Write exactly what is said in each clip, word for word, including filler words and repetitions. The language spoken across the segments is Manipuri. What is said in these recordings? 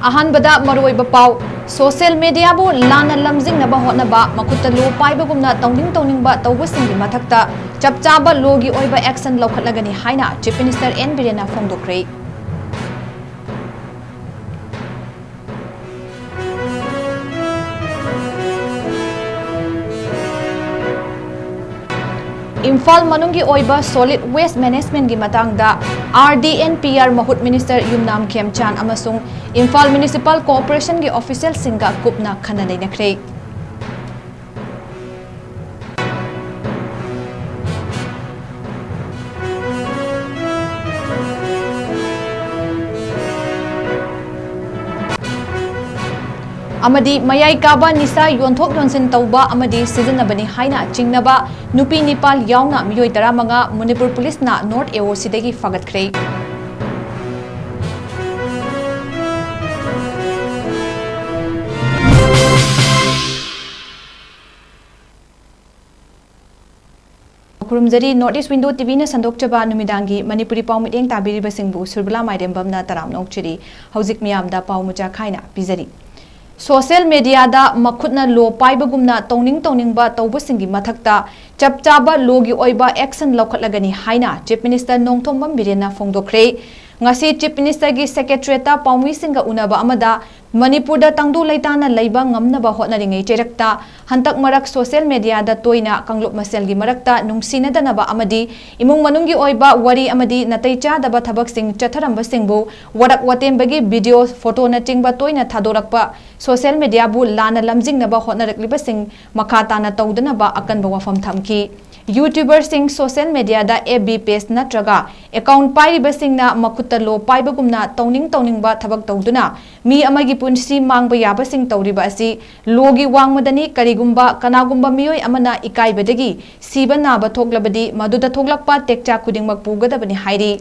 ꯑꯍꯥꯟꯕꯗ ꯃꯔꯨꯑꯣꯏꯕ ꯄꯥꯎ, social mediaꯕꯨ ꯂꯥꯟꯅ ꯂꯝꯖꯤꯡꯅꯕ ꯍꯣꯠꯅꯕ, ꯃꯈꯨꯠꯇ ꯂꯣ ꯄꯥꯏꯕꯒꯨꯝꯅ ꯇꯧꯅꯤꯡ ꯇꯧꯅꯤꯡꯕ ꯇꯧꯕꯁꯤꯡꯒꯤ ꯃꯊꯛꯇ ꯆꯞ ꯆꯥꯕ ꯂꯣꯒꯤ ꯑꯣꯏꯕ action ꯂꯧꯈꯠꯂꯒꯅꯤ ꯍꯥꯏꯅ Chief Minister ꯑꯦꯟ ꯕꯤꯔꯦꯟꯅ ꯐꯣꯡꯗꯣꯛꯈ꯭ꯔꯦ꯫ ꯏꯝꯐꯥꯜ ꯃꯅꯨꯡꯒꯤ ꯑꯣꯏꯕ solid waste managementꯀꯤ ꯃꯇꯥꯡꯗ R D and P R ꯃꯍꯨꯠ Minister ꯌꯨꯝꯅꯥꯝ ꯈꯦꯝꯆꯥꯟ ꯑꯃꯁꯨꯡ ꯏꯝꯐꯥꯜ Municipal Corporationꯒꯤ officialꯁꯤꯡꯒ ꯀꯨꯞꯅ ꯈꯟꯅ ꯅꯩꯅꯈ꯭ꯔꯦ꯫ ꯑꯃꯗꯤ ꯃꯌꯥꯏ ꯀꯥꯕ ꯅꯤꯁꯥ ꯌꯣꯟꯊꯣꯛ ꯌꯣꯟꯁꯤꯟ ꯇꯧꯕ ꯑꯃꯗꯤ ꯁꯤꯖꯤꯟꯅꯕꯅꯤ ꯍꯥꯏꯅ ꯆꯤꯡꯅꯕ ꯅꯨꯄꯤ ꯅꯤꯄꯥꯜ ꯌꯥꯎꯅ ꯃꯤꯑꯣꯏ ꯇꯔꯥꯃꯉꯥ ꯃꯅꯤꯄꯨꯔ ꯄꯨꯂꯤꯁꯅ North A O Cꯗꯒꯤ ꯐꯥꯒꯠꯈ꯭ꯔꯦ꯫ ꯈꯨꯔꯨꯝꯖꯔꯤ, North East Window TVꯅ ꯁꯟꯗꯣꯛꯆꯕ ꯅꯨꯃꯤꯗꯥꯡꯒꯤ ꯃꯅꯤꯄꯨꯔꯤ ꯄꯥꯎ ꯃꯤꯠꯌꯦꯡ ꯇꯥꯕꯤꯔꯤꯕꯁꯤꯡꯕꯨ ꯁꯨꯔꯕꯂꯥ ꯃꯥꯏꯔꯦꯝꯕꯝꯅ ꯇꯔꯥꯝꯅ ꯑꯣꯛꯆꯔꯤ꯫ ꯍꯧꯖꯤꯛ ꯃꯤꯌꯥꯝꯗ ꯄꯥꯎ ꯃꯆꯥ ꯈꯥꯏꯅ ꯄꯤꯖꯔꯤ꯫ Social mediaꯗ ꯃꯈꯨꯠꯅ ꯂꯣ ꯄꯥꯏꯕꯒꯨꯝꯅ ꯇꯧꯅꯤꯡ ꯇꯧꯅꯤꯡꯕ ꯇꯧꯕꯁꯤꯡꯒꯤ ꯃꯊꯛꯇ ꯆꯞ ꯆꯥꯕ ꯂꯣꯒꯤ ꯑꯣꯏꯕ action ꯂꯧꯈꯠꯂꯒꯅꯤ ꯍꯥꯏꯅ Chief Minister ꯅꯣꯡꯊꯣꯝꯕꯝ ꯕꯤꯔꯦꯟꯅ ꯐꯣꯡꯗꯣꯛꯈ꯭ꯔꯦ꯫ ꯉꯁꯤ Chief Ministerꯒꯤ Secretariatꯇ ꯄꯥꯎꯃꯤꯁꯤꯡꯒ ꯎꯅꯕ ꯑꯃꯗ ꯃꯅꯤꯄꯨꯔꯗ ꯇꯪꯗꯨ ꯂꯩꯇꯥꯅ ꯂꯩꯕ ꯉꯝꯅꯕ ꯍꯣꯠꯅꯔꯤꯉꯩ ꯆꯩꯔꯛꯇ ꯍꯟꯗꯛ ꯃꯔꯛ social mediaꯗ ꯇꯣꯏꯅ ꯀꯥꯡꯂꯨꯞ ꯃꯁꯦꯜꯒꯤ ꯃꯔꯛꯇ ꯅꯨꯡꯁꯤꯅꯗꯅꯕ ꯑꯃꯗꯤ ꯏꯃꯨꯡ ꯃꯅꯨꯡꯒꯤ ꯑꯣꯏꯕ ꯋꯥꯔꯤ ꯑꯃꯗꯤ ꯅꯥꯇꯩ ꯆꯥꯗꯕ ꯊꯕꯛꯁꯤꯡ ꯆꯠꯊꯔꯝꯕꯁꯤꯡꯕꯨ ꯋꯥꯔꯛ ꯋꯥꯇꯦꯝꯕꯒꯤ video, photoꯅꯆꯤꯡꯕ ꯇꯣꯏꯅ ꯊꯥꯗꯣꯔꯛꯄ social mediaꯕꯨ ꯂꯥꯟꯅ ꯂꯝꯖꯤꯡꯅꯕ ꯍꯣꯠꯅꯔꯛꯂꯤꯕꯁꯤꯡ ꯃꯈꯥ ꯇꯥꯅ ꯇꯧꯗꯅꯕ ꯑꯀꯟꯕ ꯋꯥꯐꯝ ꯊꯝꯈꯤ꯫ YouTuberꯁꯤꯡ social mediaꯗ F B page ꯅꯠꯇ꯭ꯔꯒ account ꯄꯥꯏꯔꯤꯕꯁꯤꯡꯅ ꯃꯈꯨꯠꯇ ꯂꯣ ꯄꯥꯏꯕꯒꯨꯝꯅ ꯇꯧꯅꯤꯡ ꯇꯧꯅꯤꯡꯕ ꯊꯕꯛ ꯇꯧꯗꯨꯅ ꯃꯤ ꯑꯃꯒꯤ ꯄꯨꯟꯁꯤ ꯃꯥꯡꯕ ꯌꯥꯕꯁꯤꯡ ꯇꯧꯔꯤꯕ ꯑꯁꯤ ꯂꯣꯒꯤ ꯋꯥꯡꯃꯗꯅꯤ꯫ ꯀꯔꯤꯒꯨꯝꯕ ꯀꯅꯥꯒꯨꯝꯕ ꯃꯤꯑꯣꯏ ꯑꯃꯅ ꯏꯀꯥꯏꯕꯗꯒꯤ ꯁꯤꯕ ꯅꯥꯕ ꯊꯣꯛꯂꯕꯗꯤ ꯃꯗꯨꯗ ꯊꯣꯛꯂꯛꯄ ꯇꯦꯛꯆꯥꯛ ꯈꯨꯗꯤꯡꯃꯛ ꯄꯨꯒꯗꯕꯅꯤ ꯍꯥꯏꯔꯤ꯫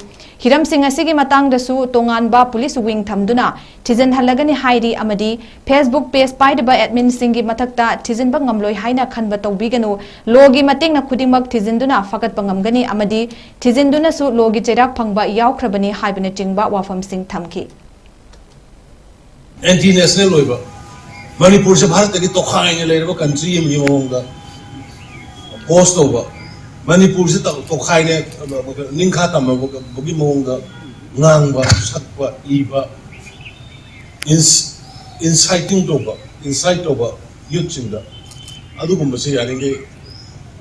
ꯍꯤꯔꯝꯁꯤꯡ ꯑꯁꯤꯒꯤ ꯃꯇꯥꯡꯗꯁꯨ ꯇꯣꯉꯥꯟꯕ police wing ꯊꯝꯗꯨꯅ ꯊꯤꯖꯤꯟꯍꯜꯂꯒꯅꯤ ꯍꯥꯏꯔꯤ ꯑꯃꯗꯤ Facebook page ꯄꯥꯏꯔꯤꯕ adminꯁꯤꯡꯒꯤ ꯃꯊꯛꯇ ꯊꯤꯖꯤꯟꯕ ꯉꯝꯂꯣꯏ ꯍꯥꯏꯅ ꯈꯟꯕ ꯇꯧꯕꯤꯒꯅꯨ꯫ ꯂꯣꯒꯤ ꯃꯇꯦꯡꯅ ꯈꯨꯗꯤꯡꯃꯛ ꯊꯤꯖꯤꯟꯗꯨꯅ ꯐꯒꯠꯄ ꯉꯝꯒꯅꯤ ꯑꯃꯗꯤ ꯊꯤꯖꯤꯟꯗꯨꯅꯁꯨ ꯂꯣꯒꯤ ꯆꯩꯔꯥꯛ ꯐꯪꯕ ꯌꯥꯎꯈ꯭ꯔꯕꯅꯤ ꯍꯥꯏꯕꯅꯆꯤꯡꯕ ꯋꯥꯐꯝꯁꯤꯡ ꯊꯝꯈꯤ꯫ ꯑꯦꯟꯇꯤ ꯅꯦꯁꯅꯦꯜ ꯑꯣꯏꯕ, ꯃꯅꯤꯄꯨꯔꯁꯦ ꯚꯥꯔꯠꯇꯒꯤ ꯇꯣꯈꯥꯏꯅ ꯂꯩꯔꯕ ꯀꯟꯇ꯭ꯔꯤ ꯑꯃꯒꯤ ꯃꯑꯣꯡꯗ ꯄꯣꯁ ꯇꯧꯕ, ꯃꯅꯤꯄꯨꯔꯁꯦ ꯇꯧ- ꯇꯣꯈꯥꯏꯅ ꯅꯤꯡꯈꯥ ꯇꯝꯃꯕꯒꯤ ꯃꯑꯣꯡꯗ ꯉꯥꯡꯕ, ꯁꯛꯄ, ꯏꯕ, ꯏꯟꯁꯥꯏꯇꯤꯡ ꯇꯧꯕ, ꯏꯟꯁꯥꯏꯠ ꯇꯧꯕ ꯌꯨꯠꯁꯤꯡꯗ, ꯑꯗꯨꯒꯨꯝꯕꯁꯦ ꯌꯥꯔꯤꯈꯩ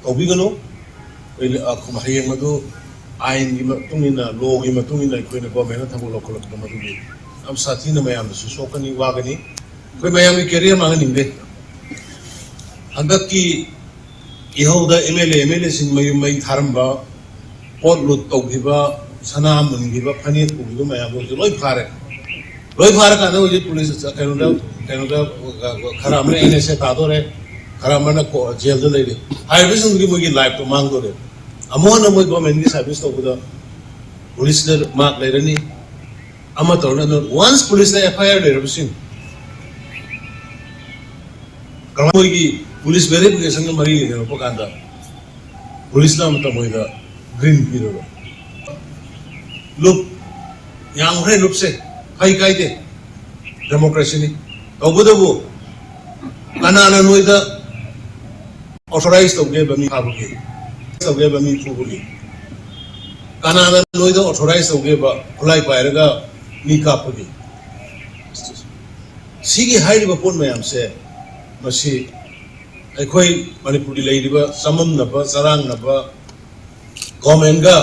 ꯇꯧꯕꯤꯒꯅꯨ꯫ ꯑꯩꯈꯣꯏꯅ, ꯑ, ꯍꯌꯦꯡ ꯃꯗꯨ ꯑꯥꯏꯟꯒꯤ ꯃꯇꯨꯡ ꯏꯟꯅ, ꯂꯣꯒꯤ ꯃꯇꯨꯡ ꯏꯟꯅ ꯑꯩꯈꯣꯏꯅ ꯒꯣꯔꯃꯦꯟꯅ ꯊꯕꯛ ꯂꯧꯈꯠꯂꯛꯄꯗ ꯃꯗꯨꯒꯤ ꯌꯥꯝ ꯁꯥꯊꯤꯅ ꯃꯌꯥꯝꯗꯁꯨ ꯁꯣꯛꯀꯅꯤ, ꯋꯥꯒꯅꯤ꯫ ꯑꯩꯈꯣꯏ ꯃꯌꯥꯝꯒꯤ ꯀꯦꯔꯤꯌꯔ ꯃꯥꯡꯍꯟꯅꯤꯡꯗꯦ꯫ ꯍꯟꯗꯛꯀꯤ ꯏꯍꯧꯗ M L A, M L ꯑꯦꯁꯤꯡ ꯃꯌꯨꯝ ꯃꯩ ꯊꯥꯔꯝꯕ, ꯄꯣꯠ ꯂꯨꯠ ꯇꯧꯈꯤꯕ, ꯁꯅꯥ ꯃꯨꯟꯈꯤꯕ, ꯐꯅꯦꯛ ꯄꯨꯈꯤꯕ ꯃꯌꯥꯝꯗꯣ ꯍꯧꯖꯤꯛ ꯂꯣꯏ ꯐꯥꯔꯦ꯫ ꯂꯣꯏ ꯐꯥꯔꯀꯥꯟꯗ ꯍꯧꯖꯤꯛ ꯄꯨꯂꯤꯁ ꯀꯩꯅꯣꯗ, ꯀꯩꯅꯣꯗ, ꯈꯔ ꯑꯃꯅ ꯑꯦꯟ ꯑꯦꯁ ꯑꯦ ꯊꯥꯗꯣꯔꯦ, ꯈꯔ ꯑꯃꯅ ꯀꯣ-, ꯖꯦꯜꯗ ꯂꯩꯔꯦ꯫ ꯍꯥꯏꯔꯤꯕꯁꯤꯡꯗꯨꯒꯤ ꯃꯣꯏꯒꯤ ꯂꯥꯏꯐꯇꯣ ꯃꯥꯡꯗꯣꯔꯦ꯫ ꯑꯃꯨꯛ ꯍꯟꯅ ꯃꯣꯏ ꯒꯣꯔꯃꯦꯟꯒꯤ ꯁꯥꯔꯚꯤꯁ ꯇꯧꯕꯗ ꯄꯨꯂꯤꯁꯇ ꯃꯥꯔꯛ ꯂꯩꯔꯅꯤ, ꯑꯃ ꯇꯧꯔꯅꯤ꯫ ꯑꯗꯨꯅ ꯋꯥꯟꯁ ꯄꯨꯂꯤꯁꯇ ꯑꯦꯐ ꯑꯥꯏ ꯑꯥꯔ ꯂꯩꯔꯕꯁꯤꯡ, ꯀꯃꯥꯏ-, ꯃꯣꯏꯒꯤ ꯄꯨꯂꯤꯁ ꯚꯦꯔꯤꯐꯤꯀꯦꯁꯟꯒ ꯃꯔꯤ ꯂꯩꯅꯔꯛꯄ ꯀꯥꯟꯗ ꯄꯨꯂꯤꯁꯅ ꯑꯃꯇ ꯃꯣꯏꯗ ꯒ꯭ꯔꯤꯟ ꯄꯤꯔꯔꯣꯏ꯫ ꯂꯨꯞ, ꯌꯥꯝꯈ꯭ꯔꯦ ꯂꯨꯞꯁꯦ, ꯐꯩ ꯀꯥꯏꯗꯦ, ꯗꯦꯃꯣꯀ꯭ꯔꯦꯁꯤꯅꯤ꯫ ꯇꯧꯕꯇꯕꯨ ꯀꯅꯥꯅ ꯅꯣꯏꯗ ꯑꯣꯊꯣꯔꯥꯏꯖ ꯇꯧꯒꯦꯕ ꯃꯤ ꯐꯥꯕꯒꯤ, ꯇꯧꯒꯦꯕ ꯃꯤ ꯐꯨꯕꯒꯤ? ꯀꯅꯥꯅ ꯅꯣꯏꯗ ꯑꯣꯊꯣꯔꯥꯏꯖ ꯇꯧꯒꯦꯕ ꯈꯨꯠꯂꯥꯏ ꯄꯥꯏꯔꯒ ꯃꯤ ꯀꯥꯞꯄꯒꯤ? ꯁꯤꯒꯤ ꯍꯥꯏꯔꯤꯕ ꯄꯣꯠ ꯃꯌꯥꯝꯁꯦ, ꯃꯁꯤ ꯑꯩꯈꯣꯏ ꯃꯅꯤꯄꯨꯔꯒꯤ ꯂꯩꯔꯤꯕ ꯆꯃꯝꯅꯕ, ꯆꯔꯥꯡꯅꯕ, ꯒꯣꯔꯃꯦꯟꯒ,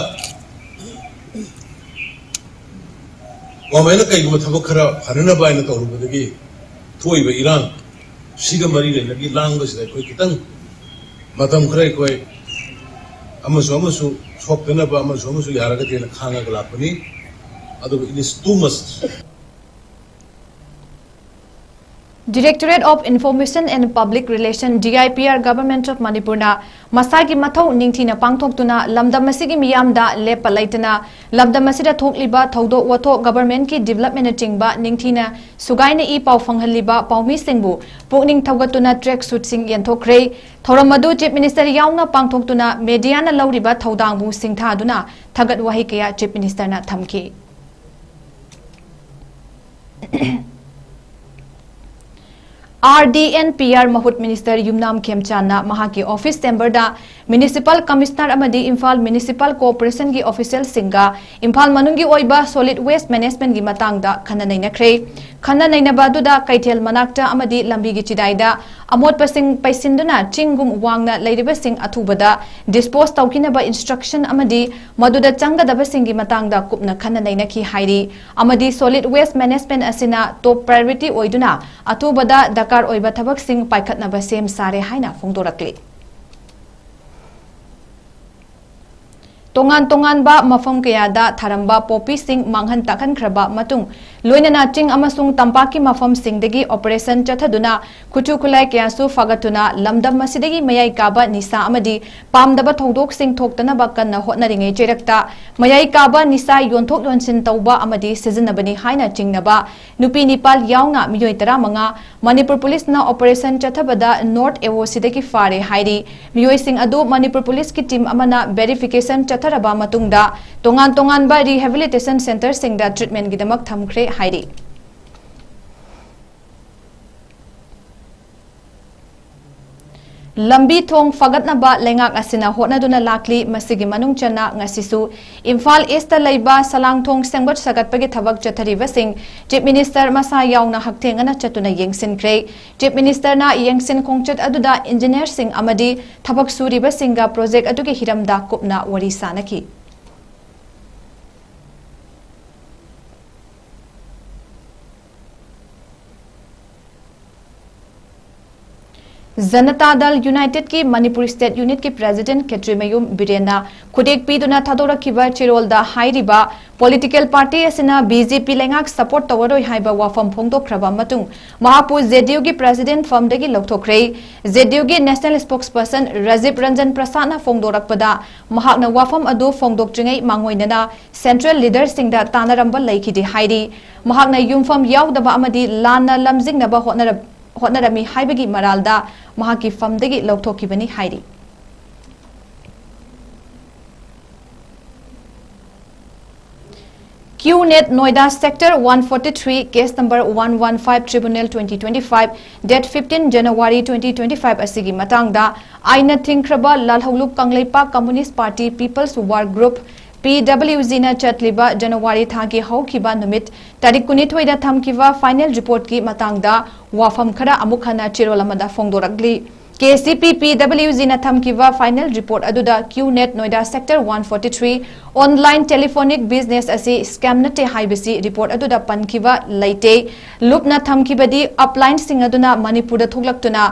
ꯒꯣꯔꯃꯦꯟꯅ ꯀꯩꯒꯨꯝꯕ ꯊꯕꯛ ꯈꯔ ꯐꯅꯅꯕ ꯍꯥꯏꯅ ꯇꯧꯔꯨꯕꯗꯒꯤ ꯊꯣꯛꯏꯕ ꯏꯔꯥꯡ ꯁꯤꯒ ꯃꯔꯤ ꯂꯩꯅꯕꯒꯤ ꯂꯥꯡꯕꯁꯤꯗ ꯑꯩꯈꯣꯏ ꯈꯤꯇꯪ ꯃꯇꯝ ꯈꯔ ꯑꯩꯈꯣꯏ ꯑꯃꯁꯨ ꯑꯃꯁꯨ ꯁꯣꯛꯇꯅꯕ, ꯑꯃꯁꯨ ꯑꯃꯁꯨ ꯌꯥꯔꯒꯗꯤꯅ ꯈꯥꯡꯉꯒ ꯂꯥꯛꯄꯅꯤ꯫ ꯑꯗꯨꯕꯨ it is too much. Directorate of Information and Public Relation, D I P R, Government of Manipurꯅ ꯃꯁꯥꯒꯤ ꯃꯊꯧ ꯅꯤꯡꯊꯤꯅ ꯄꯥꯡꯊꯣꯛꯇꯨꯅ ꯂꯝꯗꯝ ꯑꯁꯤꯒꯤ ꯃꯤꯌꯥꯝꯗ ꯂꯦꯞꯄ ꯂꯩꯇꯅ ꯂꯝꯗꯝ ꯑꯁꯤꯗ ꯊꯣꯛꯂꯤꯕ ꯊꯧꯗꯣꯛ ꯋꯥꯊꯣꯛ, ꯒꯚꯔꯟꯃꯦꯟꯠꯀꯤ ꯗꯤꯕꯦꯂꯞꯃꯦꯟꯠꯅꯆꯤꯡꯕ ꯅꯤꯡꯊꯤꯅ ꯁꯨꯒꯥꯏꯅ ꯏ ꯄꯥꯎ ꯐꯪꯍꯜꯂꯤꯕ ꯄꯥꯎꯃꯤꯁꯤꯡꯕꯨ ꯄꯨꯛꯅꯤꯡ ꯊꯧꯒꯠꯇꯨꯅ ꯇ꯭ꯔꯦꯛ ꯁꯨꯠꯁꯤꯡ ꯌꯦꯟꯊꯣꯛꯈ꯭ꯔꯦ꯫ ꯊꯧꯔꯝ ꯑꯗꯨ ꯆꯤꯐ ꯃꯤꯅꯤꯁꯇꯔ ꯌꯥꯎꯅ ꯄꯥꯡꯊꯣꯛꯇꯨꯅ ꯃꯦꯗꯤꯌꯥꯅ ꯂꯧꯔꯤꯕ ꯊꯧꯗꯥꯡꯕꯨ ꯁꯤꯡꯊꯥꯗꯨꯅ ꯊꯥꯒꯠ ꯋꯥꯍꯩ ꯀꯌꯥ ꯆꯤꯐ ꯃꯤꯅꯤꯁꯇꯔꯅ ꯊꯝꯈꯤ꯫ R D N P R ꯃꯍꯨꯠ ꯃꯤꯅꯤꯁꯇꯔ ꯌꯨꯝꯅꯥꯝ ꯈꯦꯝꯆꯥꯟꯅ ꯃꯍꯥꯛꯀꯤ ꯑꯣꯐꯤꯁ ꯆꯦꯝꯕꯔꯗ ꯃ꯭ꯌꯨꯅꯤꯁꯤꯄꯥꯜ ꯀꯃꯤꯁꯅꯔ ꯑꯃꯗꯤ ꯏꯝꯐꯥꯜ ꯃ꯭ꯌꯨꯅꯤꯁꯤꯄꯥꯜ ꯀꯣꯔꯄꯣꯔꯦꯁꯟꯒꯤ ꯑꯣꯐꯤꯁꯤꯌꯦꯜꯁꯤꯡꯒ ꯏꯝꯐꯥꯜ ꯃꯅꯨꯡꯒꯤ ꯑꯣꯏꯕ ꯁꯣꯂꯤꯗ ꯋꯦꯁ ꯃꯦꯅꯦꯖꯃꯦꯟꯒꯤ ꯃꯇꯥꯡꯗ ꯈꯟꯅ ꯅꯩꯅꯈ꯭ꯔꯦ꯫ ꯈꯟꯅ ꯅꯩꯅꯕ ꯑꯗꯨꯗ ꯀꯩꯊꯦꯜ ꯃꯅꯥꯛꯇ ꯑꯃꯗꯤ ꯂꯝꯕꯤꯒꯤ ꯆꯤꯗꯥꯏꯗ ꯑꯃꯣꯠꯄꯁꯤꯡ ꯄꯩꯁꯤꯟꯗꯨꯅ ꯆꯤꯡꯒꯨꯝ ꯋꯥꯡꯅ ꯂꯩꯔꯤꯕꯁꯤꯡ ꯑꯊꯨꯕꯗ ꯗꯤꯁꯄꯣꯖ ꯇꯧꯈꯤꯅꯕ ꯏꯟꯁꯇ꯭ꯔꯛꯁꯟ ꯑꯃꯗꯤ ꯃꯗꯨꯗ ꯆꯪꯒꯗꯕꯁꯤꯡꯒꯤ ꯃꯇꯥꯡꯗ ꯀꯨꯞꯅ ꯈꯟꯅ ꯅꯩꯅꯈꯤ ꯍꯥꯏꯔꯤ꯫ ꯑꯃꯗꯤ ꯁꯣꯂꯤꯗ ꯋꯦꯁ ꯃꯦꯅꯦꯖꯃꯦꯟ ꯑꯁꯤꯅ ꯇꯣꯞ ꯄ꯭ꯔꯥꯏꯑꯣꯔꯤꯇꯤ ꯑꯣꯏꯗꯨꯅ ꯑꯊꯨꯕꯗ ꯗꯔꯀꯥꯔ ꯑꯣꯏꯕ ꯊꯕꯛꯁꯤꯡ ꯄꯥꯏꯈꯠꯅꯕ ꯁꯦꯝ ꯁꯥꯔꯦ ꯍꯥꯏꯅ ꯐꯣꯡꯗꯣꯔꯛꯂꯤ꯫ ꯇꯣꯉꯥꯟ ꯇꯣꯉꯥꯟꯕ ꯃꯐꯝ ꯀꯌꯥꯗ ꯊꯥꯔꯝꯕ ꯄꯣꯄꯤꯁꯤꯡ ꯃꯥꯡꯍꯟ ꯇꯥꯛꯍꯟꯈ꯭ꯔꯕ ꯃꯇꯨꯡ, ꯂꯣꯏꯅꯅ ꯆꯤꯡ ꯑꯃꯁꯨꯡ ꯇꯝꯄꯥꯛꯀꯤ ꯃꯐꯝꯁꯤꯡꯗꯒꯤ ꯑꯣꯄꯔꯦꯁꯟ ꯆꯠꯊꯗꯨꯅ ꯈꯨꯠꯁꯨ ꯈꯨꯠꯂꯥꯏ ꯀꯌꯥꯁꯨ ꯐꯥꯒꯠꯇꯨꯅ ꯂꯝꯗꯝ ꯑꯁꯤꯗꯒꯤ ꯃꯌꯥꯏ ꯀꯥꯕ ꯅꯤꯁꯥ ꯑꯃꯗꯤ ꯄꯥꯝꯗꯕ ꯊꯧꯗꯣꯛꯁꯤꯡ ꯊꯣꯛꯇꯅꯕ ꯀꯟꯅ ꯍꯣꯠꯅꯔꯤꯉꯩ ꯆꯩꯔꯛꯇ ꯃꯌꯥꯏ ꯀꯥꯕ ꯅꯤꯁꯥ ꯌꯣꯟꯊꯣꯛ ꯌꯣꯟꯁꯤꯟ ꯇꯧꯕ ꯑꯃꯗꯤ ꯁꯤꯖꯤꯟꯅꯕꯅꯤ ꯍꯥꯏꯅ ꯆꯤꯡꯅꯕ ꯅꯨꯄꯤ ꯅꯤꯄꯥꯜ ꯌꯥꯎꯅ ꯃꯤꯑꯣꯏ ꯇꯔꯥꯃꯉꯥ ꯃꯅꯤꯄꯨꯔ ꯄꯨꯂꯤꯁꯅ ꯑꯣꯄꯔꯦꯁꯟ ꯆꯠꯊꯕꯗ ꯅꯣꯔꯠ ꯑꯦ ꯑꯣ ꯁꯤꯗꯒꯤ ꯐꯥꯔꯦ ꯍꯥꯏꯔꯤ꯫ ꯃꯤꯑꯣꯏꯁꯤꯡ ꯑꯗꯨ ꯃꯅꯤꯄꯨꯔ ꯄꯨꯂꯤꯁꯀꯤ ꯇꯤꯝ ꯑꯃꯅ ꯚꯦꯔꯤꯐꯤꯀꯦꯁꯟ ꯆꯠꯊꯔꯕ ꯃꯇꯨꯡꯗ ꯇꯣꯉꯥꯟ ꯇꯣꯉꯥꯟꯕ ꯔꯤꯍꯦꯕꯤꯂꯤꯇꯦꯁꯟ ꯁꯦꯟꯇꯔꯁꯤꯡꯗ ꯇ꯭ꯔꯤꯠꯃꯦꯟꯒꯤꯗꯃꯛ ꯊꯝꯈ꯭ꯔꯦ ꯍꯥꯏꯔꯤ꯫ ꯂꯝꯕꯤ ꯊꯣꯡ ꯐꯒꯠꯅꯕ ꯂꯩꯉꯥꯛ ꯑꯁꯤꯅ ꯍꯣꯠꯅꯗꯨꯅ ꯂꯥꯛꯂꯤ꯫ ꯃꯁꯤꯒꯤ ꯃꯅꯨꯡ ꯆꯟꯅ ꯉꯁꯤꯁꯨ ꯏꯝꯐꯥꯜ ꯏꯁꯇ ꯂꯩꯕ ꯁꯂꯥꯡꯊꯣꯡ ꯁꯦꯝꯒꯠ ꯁꯥꯒꯠꯄꯒꯤ ꯊꯕꯛ ꯆꯠꯊꯔꯤꯕꯁꯤꯡ ꯆꯤꯐ ꯃꯤꯅꯤꯁꯇꯔ ꯃꯁꯥ ꯌꯥꯎꯅ ꯍꯛꯊꯦꯡꯅꯅ ꯆꯠꯇꯨꯅ ꯌꯦꯡꯁꯤꯟꯈ꯭ꯔꯦ꯫ ꯆꯤꯐ ꯃꯤꯅꯤꯁꯇꯔꯅ ꯌꯦꯡꯁꯤꯟ ꯈꯣꯡꯆꯠ ꯑꯗꯨꯗ ꯏꯟꯖꯤꯅꯤꯌꯔꯁꯤꯡ ꯑꯃꯗꯤ ꯊꯕꯛ ꯁꯨꯔꯤꯕꯁꯤꯡꯒ ꯄ꯭ꯔꯣꯖꯦꯛ ꯑꯗꯨꯒꯤ ꯍꯤꯔꯝꯗ ꯀꯨꯞꯅ ꯋꯥꯔꯤ ꯁꯥꯅꯈꯤ꯫ ꯖꯅꯇꯥ ꯗꯜ ꯌꯨꯅꯥꯏꯇꯦꯗꯀꯤ ꯃꯅꯤꯄꯨꯔ ꯁ꯭ꯇꯦꯠ ꯌꯨꯅꯤꯠꯀꯤ ꯄ꯭ꯔꯦꯁꯤꯗꯦꯟꯠ ꯈꯦꯇ꯭ꯔꯤꯃꯌꯨꯝ ꯕꯤꯔꯦꯟꯅ ꯈꯨꯗꯦꯛ ꯄꯤꯗꯨꯅ ꯊꯥꯗꯣꯔꯛꯈꯤꯕ ꯆꯦꯔꯣꯜꯗ ꯍꯥꯏꯔꯤꯕ ꯄꯣꯂꯤꯇꯤꯀꯦꯜ ꯄꯥꯔꯇꯤ ꯑꯁꯤꯅ ꯕꯤ ꯖꯦ ꯄꯤ ꯂꯩꯉꯥꯛ ꯁꯄꯣꯔꯠ ꯇꯧꯔꯔꯣꯏ ꯍꯥꯏꯕ ꯋꯥꯐꯝ ꯐꯣꯡꯗꯣꯛꯈ꯭ꯔꯕ ꯃꯇꯨꯡ, ꯃꯍꯥꯛꯄꯨ ꯖꯦ ꯗꯤ ꯌꯨꯒꯤ ꯄ꯭ꯔꯦꯁꯤꯗꯦꯟꯠ ꯐꯝꯗꯒꯤ ꯂꯧꯊꯣꯛꯈ꯭ꯔꯦ꯫ ꯖꯦ ꯗꯤ ꯌꯨꯒꯤ ꯅꯦꯁꯅꯦꯜ ꯁ꯭ꯄꯣꯛꯁꯄꯔꯁꯟ ꯔꯥꯖꯤꯕ ꯔꯟꯖꯟ ꯄ꯭ꯔꯁꯥꯗꯅ ꯐꯣꯡꯗꯣꯔꯛꯄꯗ, ꯃꯍꯥꯛꯅ ꯋꯥꯐꯝ ꯑꯗꯨ ꯐꯣꯡꯗꯣꯛꯇ꯭ꯔꯤꯉꯩ ꯃꯥꯡꯑꯣꯏꯅꯅ ꯁꯦꯟꯇ꯭ꯔꯦꯜ ꯂꯤꯗꯔꯁꯤꯡꯗ ꯇꯥꯟꯅꯔꯝꯕ ꯂꯩꯈꯤꯗꯦ ꯍꯥꯏꯔꯤ꯫ ꯃꯍꯥꯛꯅ ꯌꯨꯝꯐꯝ ꯌꯥꯎꯗꯕ ꯑꯃꯗꯤ ꯂꯥꯟꯅ ꯂꯝꯖꯤꯡꯅꯕ ꯍꯣꯠꯅꯔ-, ꯍꯣꯠꯅꯔꯝꯃꯤ ꯍꯥꯏꯕꯒꯤ ꯃꯔꯥꯜꯗ ꯃꯍꯥꯛꯀꯤ ꯐꯝꯗꯒꯤ ꯂꯧꯊꯣꯛꯈꯤꯕꯅꯤ ꯍꯥꯏꯔꯤ꯫ QNet Noida Sector one forty three, case number one one five, Tribunal twenty twenty-five, date fifteen January twenty twenty-five ꯑꯁꯤꯒꯤ ꯃꯇꯥꯡꯗ ꯑꯥꯏꯟꯅ ꯊꯤꯡꯈ꯭ꯔꯕ ꯂꯥꯜꯍꯧꯂꯨꯞ Kangleipak Communist Party People's War Group, PWGꯅ ꯆꯠꯂꯤꯕ ꯖꯅꯋꯥꯔꯤ ꯊꯥꯒꯤ ꯍꯧꯈꯤꯕ ꯅꯨꯃꯤꯠ ꯇꯥꯔꯤꯛ ꯀꯨꯟꯅꯤꯊꯣꯏꯗ ꯊꯝꯈꯤꯕ final reportꯀꯤ ꯃꯇꯥꯡꯗ ꯋꯥꯐꯝ ꯈꯔ ꯑꯃꯨꯛ ꯍꯟꯅ ꯆꯦꯔꯣꯜ ꯑꯃꯗ ꯐꯣꯡꯗꯣꯔꯛꯂꯤ꯫ KCP PWGꯅ ꯊꯝꯈꯤꯕ final report ꯑꯗꯨꯗ QNet Noida Sector one forty three online telephonic business ꯑꯁꯤ scam ꯅꯠꯇꯦ ꯍꯥꯏꯕꯁꯤ report ꯑꯗꯨꯗ ꯄꯟꯈꯤꯕ ꯂꯩꯇꯦ꯫ ꯂꯨꯞꯅ ꯊꯝꯈꯤꯕꯗꯤ uplineꯁꯤꯡ ꯑꯗꯨꯅ ꯃꯅꯤꯄꯨꯔꯗ ꯊꯣꯛꯂꯛꯇꯨꯅ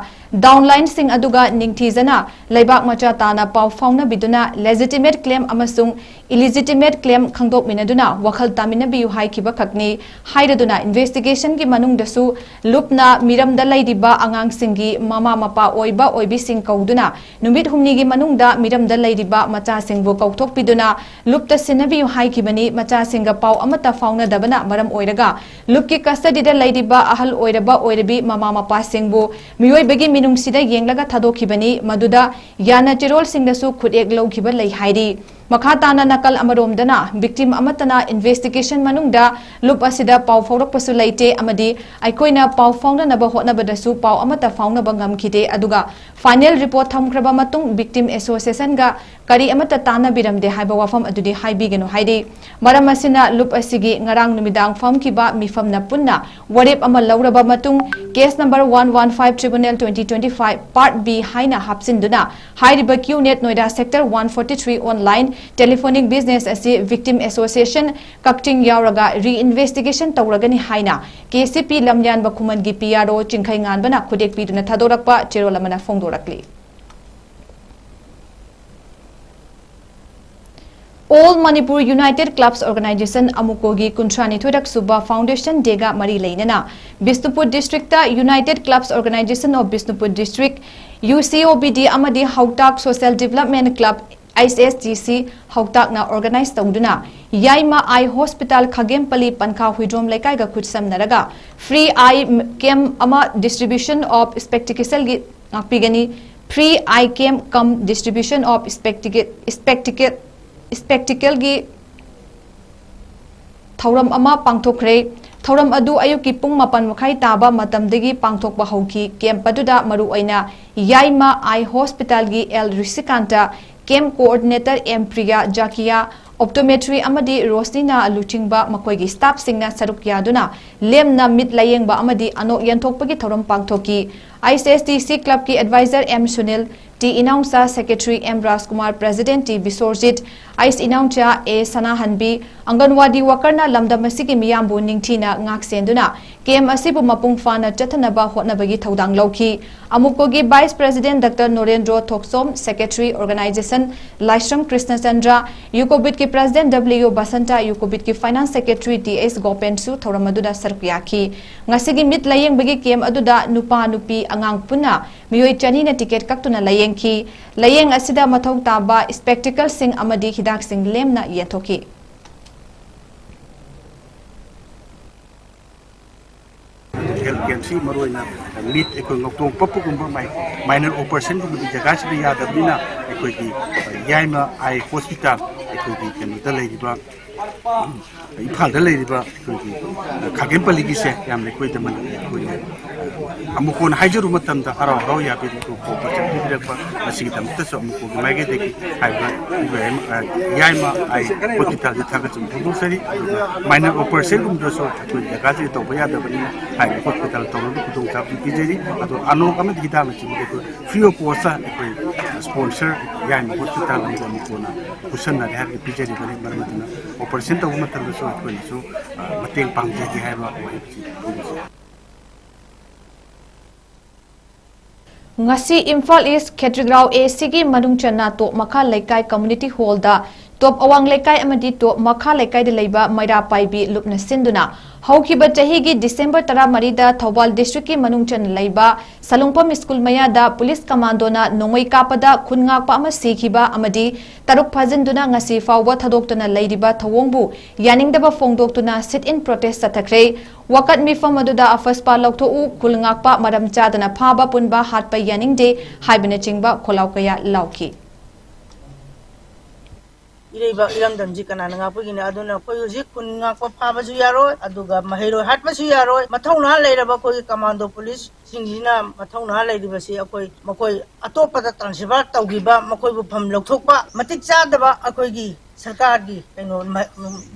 downlineꯁꯤꯡ ꯑꯗꯨꯒ ꯅꯤꯡꯊꯤꯖꯅ ꯂꯩꯕꯥꯛ ꯃꯆꯥ ꯇꯥꯅ ꯄꯥꯎ ꯐꯥꯎꯅꯕꯤꯗꯨꯅ legitimate claim ꯑꯃꯁꯨꯡ illegitimate claim ꯈꯪꯗꯣꯛꯃꯤꯟꯅꯗꯨꯅ ꯋꯥꯈꯜ ꯇꯥꯃꯤꯟꯅꯕꯤꯌꯨ ꯍꯥꯏꯈꯤꯕ ꯈꯛꯅꯤ ꯍꯥꯏꯔꯗꯨꯅ investigationꯒꯤ ꯃꯅꯨꯡꯗꯁꯨ ꯂꯨꯞꯅ ꯃꯤꯔꯝꯗ ꯂꯩꯔꯤꯕ ꯑꯉꯥꯡꯁꯤꯡꯒꯤ ꯃꯃꯥ ꯃꯄꯥ ꯑꯣꯏꯕ ꯑꯣꯏꯕꯤꯁꯤꯡ ꯀꯧꯗꯨꯅ ꯅꯨꯃꯤꯠ ꯍꯨꯝꯅꯤꯒꯤ ꯃꯅꯨꯡꯗ ꯃꯤꯔꯝꯗ ꯂꯩꯔꯤꯕ ꯃꯆꯥꯁꯤꯡꯕꯨ ꯀꯧꯊꯣꯛꯄꯤꯗꯨꯅ ꯂꯨꯞꯇ ꯁꯤꯟꯅꯕꯤꯌꯨ ꯍꯥꯏꯈꯤꯕꯅꯤ꯫ ꯃꯆꯥꯁꯤꯡꯒ ꯄꯥꯎ ꯑꯃꯠꯇ ꯐꯥꯎꯅꯗꯕꯅ ꯃꯔꯝ ꯑꯣꯏꯔꯒ ꯂꯨꯞꯀꯤ custodyꯗ ꯂꯩꯔꯤꯕ ꯑꯍꯜ ꯑꯣꯏꯔꯕ ꯑꯣꯏꯔꯕꯤ ꯃꯃꯥ ꯃꯄꯥꯁꯤꯡꯕꯨ ꯃꯤꯑꯣꯏꯕꯒꯤ ꯃꯤꯅꯨꯡꯁꯤꯗ ꯌꯦꯡꯂꯒ ꯊꯥꯗꯣꯛꯈꯤꯕꯅꯤ꯫ ꯃꯗꯨꯗ ꯌꯥꯅ ꯆꯦꯔꯣꯜꯁꯤꯡꯗꯁꯨ ꯈꯨꯠꯌꯦꯛ ꯂꯧꯈꯤꯕ ꯂꯩ ꯍꯥꯏꯔꯤ꯫ ꯃꯈꯥ ꯇꯥꯅ ꯅꯥꯀꯜ ꯑꯃꯔꯣꯝꯗꯅ victim ꯑꯃꯠꯇꯅ investigation ꯃꯅꯨꯡꯗ ꯂꯨꯞ ꯑꯁꯤꯗ ꯄꯥꯎ ꯐꯥꯎꯔꯛꯄꯁꯨ ꯂꯩꯇꯦ ꯑꯃꯗꯤ ꯑꯩꯈꯣꯏꯅ ꯄꯥꯎ ꯐꯥꯎꯅꯅꯕ ꯍꯣꯠꯅꯕꯗꯁꯨ ꯄꯥꯎ ꯑꯃꯠꯇ ꯐꯥꯎꯅꯕ ꯉꯝꯈꯤꯗꯦ꯫ ꯑꯗꯨꯒ final report ꯊꯝꯈ꯭ꯔꯕ ꯃꯇꯨꯡ victim associationꯒ ꯀꯔꯤ ꯑꯃꯠꯇ ꯇꯥꯟꯅꯕꯤꯔꯝꯗꯦ ꯍꯥꯏꯕ ꯋꯥꯐꯝ ꯑꯗꯨꯗꯤ ꯍꯥꯏꯕꯤꯒꯅꯨ ꯍꯥꯏꯔꯤ꯫ ꯃꯔꯝ ꯑꯁꯤꯅ ꯂꯨꯞ ꯑꯁꯤꯒꯤ ꯉꯔꯥꯡ ꯅꯨꯃꯤꯗꯥꯡ ꯐꯝꯈꯤꯕ ꯃꯤꯐꯝꯅ ꯄꯨꯟꯅ ꯋꯥꯔꯦꯞ ꯑꯃ ꯂꯧꯔꯕ ꯃꯇꯨꯡ case number one one five Tribunal twenty twenty-five part B ꯍꯥꯏꯅ ꯍꯥꯞꯆꯤꯟꯗꯨꯅ ꯍꯥꯏꯔꯤꯕ QNet Noida Sector one forty three online telephonic business ꯑꯁꯤ victim association ꯀꯛꯆꯤꯡ ꯌꯥꯎꯔꯒ reinvestigation ꯇꯧꯔꯒꯅꯤ ꯍꯥꯏꯅ KCP ꯂꯝꯌꯥꯟꯕ ꯈꯨꯃꯟꯒꯤ PRO ꯆꯤꯡꯈꯩ ꯉꯥꯟꯕꯅ ꯈꯨꯗꯦꯛ ꯄꯤꯗꯨꯅ ꯊꯥꯗꯣꯔꯛꯄ ꯆꯦꯔꯣꯜ ꯑꯃꯅ ꯐꯣꯡꯗꯣꯔꯛꯂꯤ꯫ All Manipur United Clubs Organization, ꯑꯃꯨꯀꯣꯒꯤ ꯀꯨꯟꯊ꯭ꯔꯥꯅꯤꯊꯣꯏꯔꯛ ꯁꯨꯕ Foundation Dayꯒ ꯃꯔꯤ ꯂꯩꯅꯅ Bishnupur districtꯇ United Clubs Organization of Bishnupur District, UCOBD ꯑꯃꯗꯤ ꯍꯧꯇꯥꯛ Social Development Club, HSDC ꯍꯧꯇꯥꯛꯅ organize ꯇꯧꯗꯨꯅ ꯌꯥꯏꯃ Eye Hospital, ꯈꯥꯒꯦꯝꯄꯜꯂꯤ ꯄꯟꯈꯥ Huidrom ꯂꯩꯀꯥꯏꯒ ꯈꯨꯠꯁꯝꯅꯔꯒ free eye camp ꯑꯃ distribution of spectacleꯒꯤ ꯉꯥꯛꯄꯤꯒꯅꯤ꯫ Free eye camp cum distribution of spectacle, spectacle, spectacleꯒꯤ ꯊꯧꯔꯝ ꯑꯃ ꯄꯥꯡꯊꯣꯛꯈ꯭ꯔꯦ꯫ ꯊꯧꯔꯝ ꯑꯗꯨ ꯑꯌꯨꯛꯀꯤ ꯄꯨꯡ ꯃꯥꯄꯟ ꯃꯈꯥꯏ ꯇꯥꯕ ꯃꯇꯝꯗꯒꯤ ꯄꯥꯡꯊꯣꯛꯄ ꯍꯧꯈꯤ꯫ ꯀꯦꯝꯞ ꯑꯗꯨꯗ ꯃꯔꯨꯑꯣꯏꯅ ꯌꯥꯏꯃ ꯑꯥꯏ ꯍꯣꯁꯄꯤꯇꯥꯜꯒꯤ L Rishikanta, camp coordinator M Priya Zakia, optometry ꯑꯃꯗꯤ ꯔꯣꯁꯅꯤꯅ ꯂꯨꯆꯤꯡꯕ ꯃꯈꯣꯏꯒꯤ ꯁ꯭ꯇꯥꯐꯁꯤꯡꯅ ꯁꯔꯨꯛ ꯌꯥꯗꯨꯅ ꯂꯦꯝꯅ ꯃꯤꯠ ꯂꯥꯌꯦꯡꯕ ꯑꯃꯗꯤ ꯑꯅꯣꯛ ꯌꯦꯟꯊꯣꯛꯄꯒꯤ ꯊꯧꯔꯝ ꯄꯥꯡꯊꯣꯛꯈꯤ꯫ ꯑꯥꯏ ꯑꯦꯁ ꯇꯤ ꯁꯤ ꯀ꯭ꯂꯕꯀꯤ adviser M Sunil, T Inaocha, secretary M Rajkumar, president T Bishorjit, I S Inaocha, A Sanahanbi, anganwadi ꯋꯥꯀꯔꯅ ꯂꯝꯗꯝ ꯑꯁꯤꯒꯤ ꯃꯤꯌꯥꯝꯕꯨ ꯅꯤꯡꯊꯤꯅ ꯉꯥꯛꯁꯦꯟꯗꯨꯅ ꯀꯦꯝꯞ ꯑꯁꯤꯕꯨ ꯃꯄꯨꯡ ꯐꯥꯅ ꯆꯠꯊꯅꯕ ꯍꯣꯠꯅꯕꯒꯤ ꯊꯧꯗꯥꯡ ꯂꯧꯈꯤ꯫ ꯑꯃꯨꯀꯣꯒꯤ vice president doctor Norendro Thokchom, secretary organisation Laishram Krishnachandra, ꯌꯨꯀꯣꯕꯤꯠꯀꯤ ꯄ꯭ꯔꯦꯁꯤꯗꯦꯟꯠ ꯗꯕ꯭ꯂꯤꯌꯨ ꯕꯁꯟꯇ, ꯌꯨꯀꯣꯕꯤꯠꯀꯤ ꯐꯥꯏꯅꯥꯟꯁ ꯁꯦꯀ꯭ꯔꯦꯇꯔꯤ ꯇꯤ ꯑꯦꯁ ꯒꯣꯄꯦꯟꯁꯨ ꯊꯧꯔꯝ ꯑꯗꯨꯗ ꯁꯔꯨꯛ ꯌꯥꯈꯤ꯫ ꯉꯁꯤꯒꯤ ꯃꯤꯠ ꯂꯥꯌꯦꯡꯕꯒꯤ ꯀꯦꯝꯞ ꯑꯗꯨꯗ ꯅꯨꯄꯥ, ꯅꯨꯄꯤ, ꯑꯉꯥꯡ ꯄꯨꯟꯅ ꯃꯤꯑꯣꯏ ꯆꯅꯤꯅ ꯇꯤꯀꯦꯠ ꯀꯛꯇꯨꯅ ꯂꯥꯌꯦꯡꯈꯤ꯫ ꯂꯥꯌꯦꯡ ꯑꯁꯤꯗ ꯃꯊꯧ ꯇꯥꯕ ꯁ꯭ꯄꯦꯛꯇꯤꯀꯜꯁꯤꯡ ꯑꯃꯗꯤ ꯍꯤꯗꯥꯛꯁꯤꯡ ꯂꯦꯝꯅ ꯌꯦꯟꯊꯣꯛꯈꯤ꯫ ꯍꯦꯜꯊ ꯀꯦꯝꯞꯁꯤ ꯃꯔꯨꯑꯣꯏꯅ ꯃꯤꯠ, ꯑꯩꯈꯣꯏ ꯉꯧꯇꯣꯡ ꯄꯛꯄꯒꯨꯝꯕ ꯃꯥꯏ-, ꯃꯥꯏꯅꯔ ꯑꯣꯄꯔꯦꯁꯟꯒꯨꯝꯕꯗꯤ ꯖꯒꯥꯁꯤꯗ ꯌꯥꯗꯕꯅꯤꯅ ꯑꯩꯈꯣꯏꯒꯤ ꯌꯥꯏꯃ ꯑꯥꯏ ꯍꯣꯁꯄꯤꯇꯥꯜ, ꯑꯩꯈꯣꯏꯒꯤ ꯀꯩꯅꯣꯗ ꯂꯩꯔꯤꯕ, ꯏꯝꯐꯥꯜꯗ ꯂꯩꯔꯤꯕ ꯑꯩꯈꯣꯏꯒꯤ ꯈꯥꯒꯦꯝꯄꯜꯂꯤꯒꯤꯁꯦ ꯌꯥꯝꯅ ꯑꯩꯈꯣꯏꯗ ꯃꯅꯤꯄꯨꯔ ꯑꯩꯈꯣꯏꯅ ꯑꯃꯨꯛ ꯀꯣꯟꯅ ꯍꯥꯏꯖꯔꯨ ꯃꯇꯝꯗ ꯍꯔꯥꯎ ꯍꯔꯥꯎ ꯌꯥꯕꯤꯔꯛꯄ, ꯈꯣꯝꯕ ꯆꯠꯄꯤꯔꯛꯄ ꯑꯁꯤꯒꯤꯗꯃꯛꯇꯁꯨ ꯑꯃꯨꯛ ꯀꯣꯟꯅ ꯃꯥꯏꯀꯩꯗꯒꯤ ꯍꯥꯏꯔꯤꯕ ꯌꯥꯏꯃ, ꯑ, ꯌꯥꯏꯃ ꯑꯥꯏ ꯍꯣꯁꯄꯤꯇꯥꯜꯒꯤ ꯊꯥꯒꯠꯆꯕ ꯐꯣꯡꯗꯣꯛꯆꯔꯤ꯫ ꯑꯗꯨꯒ ꯃꯥꯏꯅꯔ ꯑꯣꯄꯔꯦꯁꯟꯒꯨꯝꯕꯗꯁꯨ ꯑꯩꯈꯣꯏ ꯖꯒꯥꯁꯤꯗ ꯇꯧꯕ ꯌꯥꯗꯕꯅꯤꯅ ꯍꯥꯏꯔꯤꯕ ꯍꯣꯁꯄꯤꯇꯥꯜ ꯇꯧꯅꯕ ꯈꯨꯗꯣꯡꯆꯥꯕ ꯄꯤꯖꯔꯤ꯫ ꯑꯗꯣ ꯑꯅꯣꯛ ꯑꯃꯗꯤ ꯍꯤꯗꯥꯛꯅꯆꯤꯡꯕꯗꯤ ꯑꯩꯈꯣꯏ ꯐ꯭ꯔꯤ ꯑꯣꯐ ꯀꯣꯁꯇ ꯑꯩꯈꯣꯏ ꯁ꯭ꯄꯣꯟꯁꯔ ꯌꯥꯏꯃ ꯍꯣꯁꯄꯤꯇꯥꯜ ꯑꯃꯗꯤ ꯑꯃꯨꯛ ꯀꯣꯟꯅ ꯈꯨꯠꯁꯝꯅꯔꯦ ꯍꯥꯏꯔꯒ ꯄꯤꯖꯔꯤꯕꯅꯤ꯫ ꯃꯔꯝ ꯑꯗꯨꯅ ꯑꯣꯄꯔꯦꯁꯟ ꯇꯧꯕ ꯃꯇꯝꯗꯁꯨ ꯑꯩꯈꯣꯏꯅꯁꯨ, ꯑ, ꯃꯇꯦꯡ ꯄꯥꯡꯖꯒꯦ ꯍꯥꯏꯕ ꯋꯥꯍꯩꯁꯤ ꯐꯣꯡꯗꯣꯛꯆꯔꯤ꯫ ꯉꯁꯤ ꯏꯝꯐꯥꯜ ꯏꯁ ꯈꯦꯇ꯭ꯔꯤꯒ꯭ꯔꯥꯎ ꯑꯦ ꯁꯤꯒꯤ ꯃꯅꯨꯡ ꯆꯟꯅ ꯇꯣꯞ ꯃꯈꯥ ꯂꯩꯀꯥꯏ ꯀꯝꯃ꯭ꯌꯨꯅꯤꯇꯤ ꯍꯣꯜꯗ ꯇꯣꯞ ꯑꯋꯥꯡ ꯂꯩꯀꯥꯏ ꯑꯃꯗꯤ ꯇꯣꯞ ꯃꯈꯥ ꯂꯩꯀꯥꯏꯗ ꯂꯩꯕ ꯃꯩꯔꯥ ꯄꯥꯏꯕꯤ ꯂꯨꯞꯅ ꯁꯤꯟꯗꯨꯅ ꯍꯧꯈꯤꯕ ꯆꯍꯤꯒꯤ ꯗꯤꯁꯦꯝꯕꯔ ꯇꯔꯥꯃꯔꯤꯗ ꯊꯧꯕꯥꯜ ꯗꯤꯁꯇ꯭ꯔꯤꯛꯀꯤ ꯃꯅꯨꯡ ꯆꯟꯅ ꯂꯩꯕ ꯁꯂꯨꯡꯐꯝ ꯁ꯭ꯀꯨꯜ ꯃꯌꯥꯗ ꯄꯨꯂꯤꯁ ꯀꯃꯥꯟꯗꯣꯅ ꯅꯣꯡꯃꯩ ꯀꯥꯞꯄꯗ ꯈꯨꯟ ꯉꯥꯛꯄ ꯑꯃ ꯁꯤꯈꯤꯕ ꯑꯃꯗꯤ ꯇꯔꯨꯛ ꯐꯥꯖꯤꯟꯗꯨꯅ ꯉꯁꯤ ꯐꯥꯎꯕ ꯊꯥꯗꯣꯛꯇꯅ ꯂꯩꯔꯤꯕ ꯊꯧꯑꯣꯡꯕꯨ ꯌꯥꯅꯤꯡꯗꯕ ꯐꯣꯡꯗꯣꯛꯇꯨꯅ sit-in protest ꯆꯠꯊꯈ꯭ꯔꯦ꯫ ꯋꯥꯀꯠ ꯃꯤꯐꯝ ꯑꯗꯨꯗ ꯑꯐꯁꯄꯥ ꯂꯧꯊꯣꯛꯎ, ꯈꯨꯜ ꯉꯥꯛꯄ ꯃꯔꯝ ꯆꯥꯗꯅ ꯐꯥꯕ ꯄꯨꯟꯕ ꯍꯥꯠꯄ ꯌꯥꯅꯤꯡꯗꯦ ꯍꯥꯏꯕꯅꯆꯤꯡꯕ ꯈꯣꯜꯂꯥꯎ ꯀꯌꯥ ꯂꯥꯎꯈꯤ꯫ ꯏꯔꯩꯕꯥꯛ ꯏꯔꯝꯗꯝꯁꯤ ꯀꯅꯥꯅ ꯉꯥꯛꯄꯤꯒꯅꯤ? ꯑꯗꯨꯅ ꯑꯩꯈꯣꯏ ꯍꯧꯖꯤꯛ ꯈꯨꯟ ꯉꯥꯛꯄ ꯐꯥꯕꯁꯨ ꯌꯥꯔꯣꯏ, ꯑꯗꯨꯒ ꯃꯍꯩꯔꯣꯏ ꯍꯥꯠꯄꯁꯨ ꯌꯥꯔꯣꯏ꯫ ꯃꯊꯧꯅꯥ ꯂꯩꯔꯕ ꯑꯩꯈꯣꯏꯒꯤ ꯀꯃꯥꯟꯗꯣ ꯄꯨꯂꯤꯁꯁꯤꯡꯁꯤꯅ ꯃꯊꯧꯅꯥ ꯂꯩꯔꯤꯕꯁꯤ ꯑꯩꯈꯣꯏ ꯃꯈꯣꯏ ꯑꯇꯣꯞꯄꯗ ꯇ꯭ꯔꯥꯟꯁꯐꯔ ꯇꯧꯈꯤꯕ, ꯃꯈꯣꯏꯕꯨ ꯐꯝ ꯂꯧꯊꯣꯛꯄ, ꯃꯇꯤꯛ ꯆꯥꯗꯕ ꯑꯩꯈꯣꯏꯒꯤ ꯁꯔꯀꯥꯔꯒꯤ ꯀꯩꯅꯣ, ꯃ-,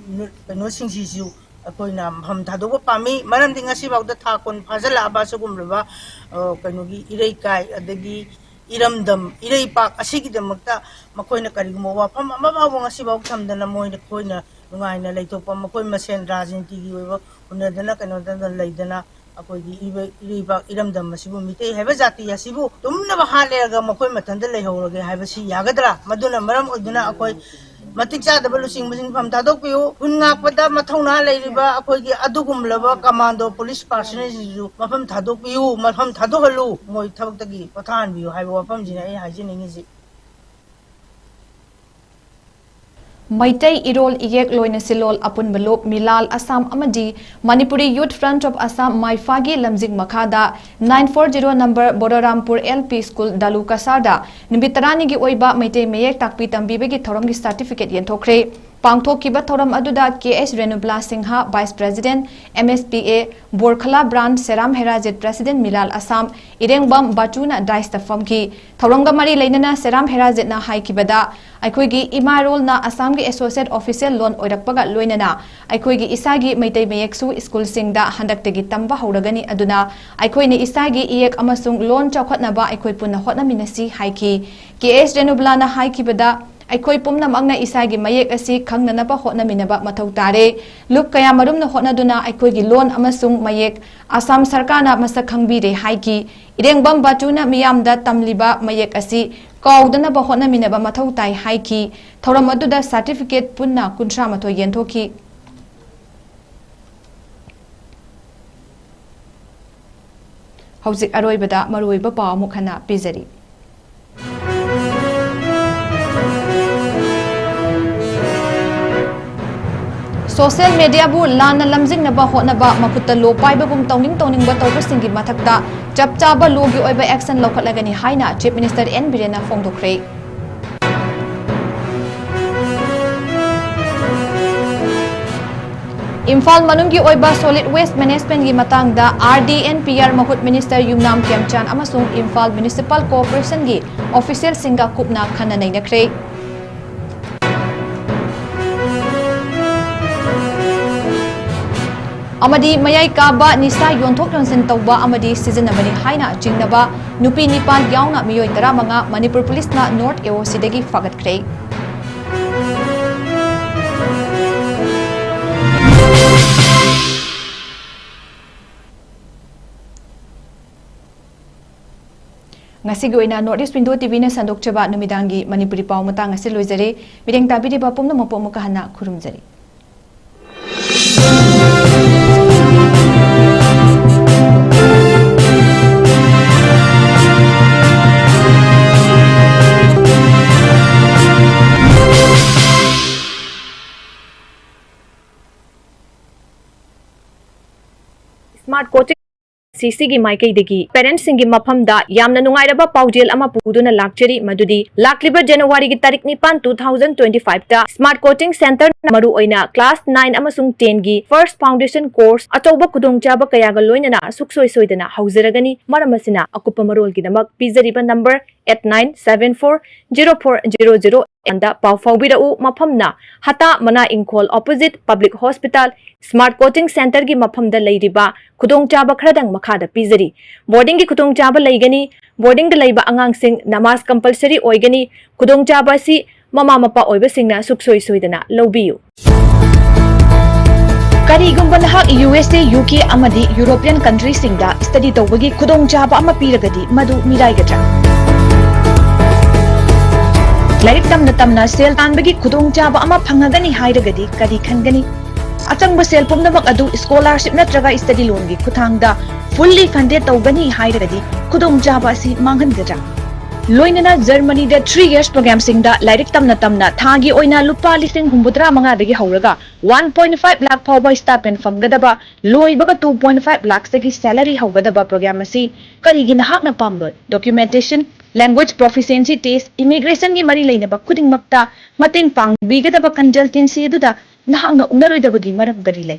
ꯀꯩꯅꯣꯁꯤꯡꯁꯤꯁꯨ ꯑꯩꯈꯣꯏꯅ ꯃꯐꯝ ꯊꯥꯗꯣꯛꯄ ꯄꯥꯝꯃꯤ꯫ ꯃꯔꯝꯗꯤ ꯉꯁꯤꯐꯥꯎꯗ ꯊꯥ ꯀꯨꯟ ꯐꯥꯖꯤꯜꯂꯛꯑꯕ ꯁꯤꯒꯨꯝꯂꯕ, ꯑ, ꯀꯩꯅꯣꯒꯤ ꯏꯔꯩꯀꯥꯏ, ꯑꯗꯒꯤ ꯏꯔꯝꯗꯝ, ꯏꯔꯩꯄꯥꯛ ꯑꯁꯤꯒꯤꯗꯃꯛꯇ ꯃꯈꯣꯏꯅ ꯀꯔꯤꯒꯨꯝꯕ ꯋꯥꯐꯝ ꯑꯃ ꯐꯥꯎꯕ ꯉꯁꯤꯐꯥꯎ ꯊꯝꯗꯅ ꯃꯣꯏꯅ, ꯑꯩꯈꯣꯏꯅ ꯅꯨꯡꯉꯥꯏꯅ ꯂꯩꯊꯣꯛꯄ, ꯃꯈꯣꯏ ꯃꯁꯦꯟ ꯔꯥꯖꯅꯤꯇꯤꯒꯤ ꯑꯣꯏꯕ ꯍꯨꯟꯅꯗꯅ ꯀꯩꯅꯣꯗꯅ ꯂꯩꯗꯅ ꯑꯩꯈꯣꯏꯒꯤ ꯏꯕ-, ꯏꯔꯩꯄꯥꯛ ꯏꯔꯝꯗꯝ ꯑꯁꯤꯕꯨ, ꯃꯤꯇꯩ ꯍꯥꯏꯕ ꯖꯥꯇꯤ ꯑꯁꯤꯕꯨ ꯇꯨꯝꯅꯕ ꯍꯥꯠꯂꯦꯔꯒ ꯃꯈꯣꯏ ꯃꯊꯟꯇ ꯂꯩꯍꯧꯔꯒꯦ ꯍꯥꯏꯕꯁꯤ ꯌꯥꯒꯗ꯭ꯔꯥ? ꯃꯗꯨꯅ ꯃꯔꯝ ꯑꯣꯏꯗꯨꯅ ꯑꯩꯈꯣꯏ ꯃꯇꯤꯛ ꯆꯥꯗꯕ ꯂꯨꯆꯤꯡꯕꯁꯤꯡ ꯃꯐꯝ ꯊꯥꯗꯣꯛꯄꯤꯌꯨ꯫ ꯈꯨꯟ ꯉꯥꯛꯄꯗ ꯃꯊꯧꯅꯥ ꯂꯩꯔꯤꯕ ꯑꯩꯈꯣꯏꯒꯤ ꯑꯗꯨꯒꯨꯝꯂꯕ ꯀꯃꯥꯟꯗꯣ ꯄꯨꯂꯤꯁ ꯄꯥꯔꯁꯅꯦꯜꯁꯤꯡꯁꯨ ꯃꯐꯝ ꯊꯥꯗꯣꯛꯄꯤꯌꯨ, ꯃꯐꯝ ꯊꯥꯗꯣꯛꯍꯜꯂꯨ, ꯃꯣꯏ ꯊꯕꯛꯇꯒꯤ ꯄꯣꯊꯥꯍꯟꯕꯤꯌꯨ ꯍꯥꯏꯕ ꯋꯥꯐꯝꯁꯤꯅ ꯑꯩ ꯍꯥꯏꯖꯅꯤꯡꯉꯤꯁꯤ꯫ ꯃꯩꯇꯩ ꯏꯔꯣꯜ ꯏꯌꯦꯛ ꯂꯣꯏꯅ ꯁꯤꯂꯣꯜ ꯑꯄꯨꯟꯕ ꯂꯨꯞ ꯃꯤꯂꯥꯜ ꯑꯁꯥꯝ ꯑꯃꯗꯤ Manipuri Youth Front of Assam ꯃꯥꯏꯐꯥꯒꯤ ꯂꯝꯖꯤꯡ ꯃꯈꯥꯗ nine four zero number ꯕꯣꯔꯣꯔꯥꯝꯄꯨꯔ L P School ꯗꯥꯂꯨ ꯀꯁꯥꯔꯗ ꯅꯨꯃꯤꯠ ꯇꯔꯥꯅꯤꯒꯤ ꯑꯣꯏꯕ ꯃꯩꯇꯩ ꯃꯌꯦꯛ ꯇꯥꯛꯄꯤ ꯇꯝꯕꯤꯕꯒꯤ ꯊꯧꯔꯝꯒꯤ certificate ꯌꯦꯟꯊꯣꯛꯈ꯭ꯔꯦ꯫ ꯄꯥꯡꯊꯣꯛꯈꯤꯕ ꯊꯧꯔꯝ ꯑꯗꯨꯗ K H Renubala Singh, Vice President, M S P A, ꯕꯣꯔꯈꯂꯥ Branch, ꯁꯦꯔꯥꯝ ꯍꯦꯔꯥꯖꯤꯠ, President, Milal Assam, ꯏꯔꯦꯡꯕꯝ ꯕꯥꯆꯨꯅ dais ꯇ ꯐꯝꯈꯤ꯫ ꯊꯧꯔꯝꯒ ꯃꯔꯤ ꯂꯩꯅꯅ ꯁꯦꯔꯥꯝ ꯍꯦꯔꯥꯖꯤꯠꯅ ꯍꯥꯏꯈꯤꯕꯗ, ꯑꯩꯈꯣꯏꯒꯤ ꯏꯃꯥꯔꯣꯜꯅ ꯑꯁꯥꯝꯒꯤ associate official ꯂꯣꯟ ꯑꯣꯏꯔꯛꯄꯒ ꯂꯣꯏꯅꯅ ꯑꯩꯈꯣꯏꯒꯤ ꯏꯁꯥꯒꯤ ꯃꯩꯇꯩ ꯃꯌꯦꯛꯁꯨ ꯁ꯭ꯀꯨꯜꯁꯤꯡꯗ ꯍꯟꯗꯛꯇꯒꯤ ꯇꯝꯕ ꯍꯧꯔꯒꯅꯤ꯫ ꯑꯗꯨꯅ ꯑꯩꯈꯣꯏꯅ ꯏꯁꯥꯒꯤ ꯏꯌꯦꯛ ꯑꯃꯁꯨꯡ ꯂꯣꯟ ꯆꯥꯎꯈꯠꯅꯕ ꯑꯩꯈꯣꯏ ꯄꯨꯟꯅ ꯍꯣꯠꯅꯃꯤꯟꯅꯁꯤ ꯍꯥꯏꯈꯤ꯫ K H ꯔꯦꯅꯨꯕꯂꯥꯅ ꯍꯥꯏꯈꯤꯕꯗ, ꯑꯩꯈꯣꯏ ꯄꯨꯝꯅꯃꯛꯅ ꯏꯁꯥꯒꯤ ꯃꯌꯦꯛ ꯑꯁꯤ ꯈꯪꯅꯅꯕ ꯍꯣꯠꯅꯃꯤꯟꯅꯕ ꯃꯊꯧ ꯇꯥꯔꯦ꯫ ꯂꯨꯞ ꯀꯌꯥꯃꯔꯨꯝꯅ ꯍꯣꯠꯅꯗꯨꯅ ꯑꯩꯈꯣꯏꯒꯤ ꯂꯣꯟ ꯑꯃꯁꯨꯡ ꯃꯌꯦꯛ ꯑꯁꯥꯝ ꯁꯔꯀꯥꯔꯅ ꯃꯁꯛ ꯈꯪꯕꯤꯔꯦ ꯍꯥꯏꯈꯤ꯫ ꯏꯔꯦꯡꯕꯝ ꯕꯥꯆꯨꯅ ꯃꯤꯌꯥꯝꯗ ꯇꯝꯂꯤꯕ ꯃꯌꯦꯛ ꯑꯁꯤ ꯀꯥꯎꯗꯅꯕ ꯍꯣꯠꯅꯃꯤꯟꯅꯕ ꯃꯊꯧ ꯇꯥꯏ ꯍꯥꯏꯈꯤ꯫ ꯊꯧꯔꯝ ꯑꯗꯨꯗ certificate ꯄꯨꯟꯅ ꯀꯨꯟꯊ꯭ꯔꯥ ꯃꯥꯊꯣꯏ ꯌꯦꯟꯊꯣꯛꯈꯤ꯫ ꯍꯧꯖꯤꯛ ꯑꯔꯣꯏꯕꯗ ꯃꯔꯨꯑꯣꯏꯕ ꯄꯥꯎ ꯑꯃꯨꯛ ꯍꯟꯅ ꯄꯤꯖꯔꯤ꯫ Social media ꯕꯨ ꯂꯥꯟꯅ ꯂꯝꯖꯤꯡꯅꯕ ꯍꯣꯠꯅꯕ, ꯃꯈꯨꯠꯇ law ꯄꯥꯏꯕꯒꯨꯝ ꯇꯧꯅꯤꯡ ꯇꯧꯅꯤꯡꯕ ꯇꯧꯕꯁꯤꯡꯒꯤ ꯃꯊꯛꯇ ꯆꯞ ꯆꯥꯕ law ꯒꯤ ꯑꯣꯏꯕ action ꯂꯧꯈꯠꯂꯒꯅꯤ ꯍꯥꯏꯅ Chief Minister N ꯕꯤꯔꯦꯟꯅ ꯐꯣꯡꯗꯣꯛꯈ꯭ꯔꯦ꯫ ꯏꯝꯐꯥꯜ ꯃꯅꯨꯡꯒꯤ ꯑꯣꯏꯕ solid waste managementꯀꯤ ꯃꯇꯥꯡꯗ R D and PR ꯃꯍꯨꯠ Minister ꯌꯨꯝꯅꯥꯝ ꯈꯦꯝꯆꯥꯟ ꯑꯃꯁꯨꯡ ꯏꯝꯐꯥꯜ Municipal Corporationꯒꯤ officialꯁꯤꯡꯒ ꯀꯨꯞꯅ ꯈꯟꯅ ꯅꯩꯅꯈ꯭ꯔꯦ꯫ ꯑꯃꯗꯤ ꯃꯌꯥꯏ ꯀꯥꯕ ꯅꯤꯁꯥ ꯌꯣꯟꯊꯣꯛ ꯌꯣꯟꯁꯤꯟ ꯇꯧꯕ ꯑꯃꯗꯤ ꯁꯤꯖꯤꯟꯅꯕꯅꯤ ꯍꯥꯏꯅ ꯆꯤꯡꯅꯕ ꯅꯨꯄꯤ ꯅꯤꯄꯥꯟ ꯌꯥꯎꯅ ꯃꯤꯑꯣꯏ ꯇꯔꯥꯃꯉꯥ ꯃꯅꯤꯄꯨꯔ ꯄꯨꯂꯤꯁꯅ North AOCꯗꯒꯤ ꯐꯥꯒꯠꯈ꯭ꯔꯦ꯫ ꯉꯁꯤꯒꯤ ꯑꯣꯏꯅ North East Window TVꯅ ꯁꯟꯗꯣꯛꯆꯕ ꯅꯨꯃꯤꯗꯥꯡꯒꯤ ꯃꯅꯤꯄꯨꯔꯤ ꯄꯥꯎ ꯃꯇꯥꯡ ꯑꯁꯤ ꯂꯣꯏꯖꯔꯦ꯫ ꯃꯤꯠꯌꯦꯡ ꯇꯥꯕꯤꯔꯤꯕ ꯄꯨꯝꯅꯃꯛꯄꯨ ꯑꯃꯨꯛꯀ ꯍꯟꯅ ꯈꯨꯔꯨꯝꯖꯔꯤ꯫ Smart Coaching CCꯒꯤ ꯃꯥꯏꯀꯩꯗꯒꯤ parentsꯁꯤꯡꯒꯤ ꯃꯐꯝꯗ ꯌꯥꯝꯅ ꯅꯨꯡꯉꯥꯏꯔꯕ ꯄꯥꯎꯖꯦꯜ ꯑꯃ ꯄꯨꯗꯨꯅ ꯂꯥꯛꯆꯔꯤ, ꯃꯗꯨꯗꯤ ꯂꯥꯛꯂꯤꯕ Januaryꯒꯤ ꯇꯥꯔꯤꯛ ꯅꯤꯄꯥꯟ, two thousand twenty fiveꯇ Smart Coaching Centreꯅ ꯃꯔꯨꯑꯣꯏꯅ class nine ꯑꯃꯁꯨꯡ tenꯒꯤ first foundation course ꯑꯆꯧꯕ ꯈꯨꯗꯣꯡꯆꯥꯕ ꯀꯌꯥꯒ ꯂꯣꯏꯅꯅ ꯁꯨꯛꯁꯣꯏ ꯁꯣꯏꯗꯅ ꯍꯧꯖꯔꯒꯅꯤ꯫ ꯃꯔꯝ ꯑꯁꯤꯅ ꯑꯀꯨꯞꯄ ꯃꯔꯣꯜꯒꯤꯗꯃꯛ ꯄꯤꯖꯔꯤꯕ number eight nine seven four zero four zero zero ꯗ ꯄꯥꯎ ꯐꯥꯎꯕꯤꯔꯛꯎ꯫ ꯃꯐꯝꯅ ꯍꯇꯥ ꯃꯅꯥ ꯏꯪꯈꯣꯜ opposite Public Hospital, Smart Coaching Centreꯒꯤ ꯃꯐꯝꯗ ꯂꯩꯔꯤꯕ ꯈꯨꯗꯣꯡꯆꯥꯕ ꯈꯔꯗꯪ ꯃꯈꯥꯗ ꯄꯤꯖꯔꯤ꯫ Boardingꯒꯤ ꯈꯨꯗꯣꯡꯆꯥꯕ ꯂꯩꯒꯅꯤ꯫ Boardingꯗ ꯂꯩꯕ ꯑꯉꯥꯡꯁꯤꯡ ꯅꯃꯥꯖ compulsory ꯑꯣꯏꯒꯅꯤ꯫ ꯈꯨꯗꯣꯡꯆꯥꯕ ꯑꯁꯤ ꯃꯃꯥ ꯃꯄꯥ ꯑꯣꯏꯕꯁꯤꯡꯅ ꯁꯨꯛꯁꯣꯏ ꯁꯣꯏꯗꯅ ꯂꯧꯕꯤꯌꯨ꯫ ꯀꯔꯤꯒꯨꯝꯕ ꯅꯍꯥꯛ USA, UK ꯑꯃꯗꯤ European countryꯁꯤꯡꯗ study ꯇꯧꯕꯒꯤ ꯈꯨꯗꯣꯡꯆꯥꯕ ꯑꯃ ꯄꯤꯔꯒꯗꯤ, ꯃꯗꯨ ꯃꯤꯔꯥꯏꯒꯗ꯭ꯔꯥ? ꯂꯥꯏꯔꯤꯛ ꯇꯝꯅ ꯇꯝꯅ ꯁꯦꯜ ꯇꯥꯟꯕꯒꯤ ꯈꯨꯗꯣꯡꯆꯥꯕ ꯑꯃ ꯐꯪꯉꯒꯅꯤ ꯍꯥꯏꯔꯒꯗꯤ ꯀꯔꯤ ꯈꯟꯒꯅꯤ? ꯑꯆꯪꯕ ꯁꯦꯜ ꯄꯨꯝꯅꯃꯛ ꯑꯗꯨ scholarship ꯅꯠꯇ꯭ꯔꯒ study loanꯒꯤ ꯈꯨꯠꯊꯥꯡꯗ fully funded ꯇꯧꯒꯅꯤ ꯍꯥꯏꯔꯒꯗꯤ ꯈꯨꯗꯣꯡꯆꯥꯕ ꯑꯁꯤ ꯃꯥꯡꯍꯟꯒꯗ꯭ꯔꯥ? ꯂꯣꯏꯅꯅ Germanyꯗ three years programꯁꯤꯡꯗ ꯂꯥꯏꯔꯤꯛ ꯇꯝꯅ ꯇꯝꯅ ꯊꯥꯒꯤ ꯑꯣꯏꯅ ꯂꯨꯄꯥ ꯂꯤꯁꯤꯡ ꯍꯨꯝꯐꯨꯇꯔꯥ ꯃꯉꯥꯗꯒꯤ ꯍꯧꯔꯒ one point five lakh ꯐꯥꯎꯕ stipend ꯐꯪꯒꯗꯕ, ꯂꯣꯏꯕꯒ two point five lakhsꯇꯒꯤ salary ꯍꯧꯒꯗꯕ program ꯑꯁꯤ ꯀꯔꯤꯒꯤ ꯅꯍꯥꯛꯅ ꯄꯥꯝꯂꯣꯏ? Documentation, language proficiency test, immigrationꯒꯤ ꯃꯔꯤ ꯂꯩꯅꯕ ꯈꯨꯗꯤꯡꯃꯛꯇ ꯃꯇꯦꯡ ꯄꯥꯡꯕꯤꯒꯗꯕ consultancy ꯑꯗꯨꯗ ꯅꯍꯥꯛꯅ ꯎꯅꯔꯣꯏꯗꯕꯒꯤ ꯃꯔꯝ ꯀꯔꯤ ꯂꯩ?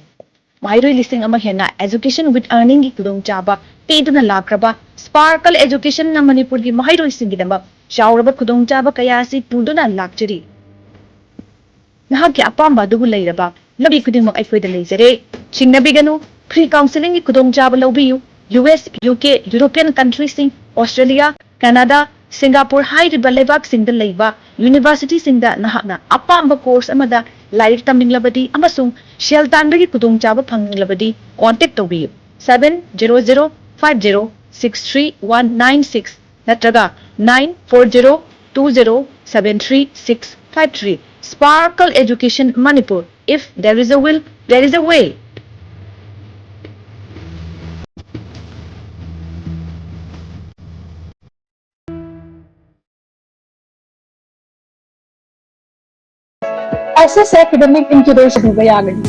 ꯃꯍꯩꯔꯣꯏ ꯂꯤꯁꯤꯡ ꯑꯃ ꯍꯦꯟꯅ Education with Earning ꯒꯤ ꯈꯨꯗꯣꯡꯆꯥꯕ ꯄꯤꯗꯨꯅ ꯂꯥꯛꯈ꯭ꯔꯕ Sparkle Education ꯅ ꯃꯅꯤꯄꯨꯔꯒꯤ ꯃꯍꯩꯔꯣꯏꯁꯤꯡꯒꯤꯗꯃꯛ ꯆꯥꯎꯔꯕ ꯈꯨꯗꯣꯡꯆꯥꯕ ꯀꯌꯥ ꯑꯁꯤ ꯄꯨꯗꯨꯅ ꯂꯥꯛꯆꯔꯤ꯫ ꯅꯍꯥꯛꯀꯤ ꯑꯄꯥꯝꯕ ꯑꯗꯨꯕꯨ ꯂꯩꯔꯕ ꯂꯝꯕꯤ ꯈꯨꯗꯤꯡꯃꯛ ꯑꯩꯈꯣꯏꯗ ꯂꯩꯖꯔꯦ꯫ ꯆꯤꯡꯅꯕꯤꯒꯅꯨ, free counselling ꯒꯤ ꯈꯨꯗꯣꯡꯆꯥꯕ ꯂꯧꯕꯤꯌꯨ꯫ U S, U K, European country ꯁꯤꯡ, Australia, Canada, Singapore ꯍꯥꯏꯔꯤꯕ ꯂꯩꯕꯥꯛꯁꯤꯡꯗ ꯂꯩꯕ university ꯁꯤꯡꯗ ꯅꯍꯥꯛꯅ ꯑꯄꯥꯝꯕ course ꯑꯃꯗ ꯂꯥꯏꯔꯤꯛ ꯇꯝꯅꯤꯡꯂꯕꯗꯤ ꯑꯃꯁꯨꯡ ꯁꯦꯜ ꯇꯥꯟꯕꯒꯤ ꯈꯨꯗꯣꯡꯆꯥꯕ ꯐꯪꯅꯤꯡꯂꯕꯗꯤ contact ꯇꯧꯕꯤꯌꯨ, seven zero zero five zero six three one nine six ꯅꯠꯇ꯭ꯔꯒ nine four zero two zero seven three six five three. Sparkle Education Manipur. If there is a will, there is a way. S S Academic Incubator ꯁꯤꯟꯕ ꯌꯥꯒꯅꯤ꯫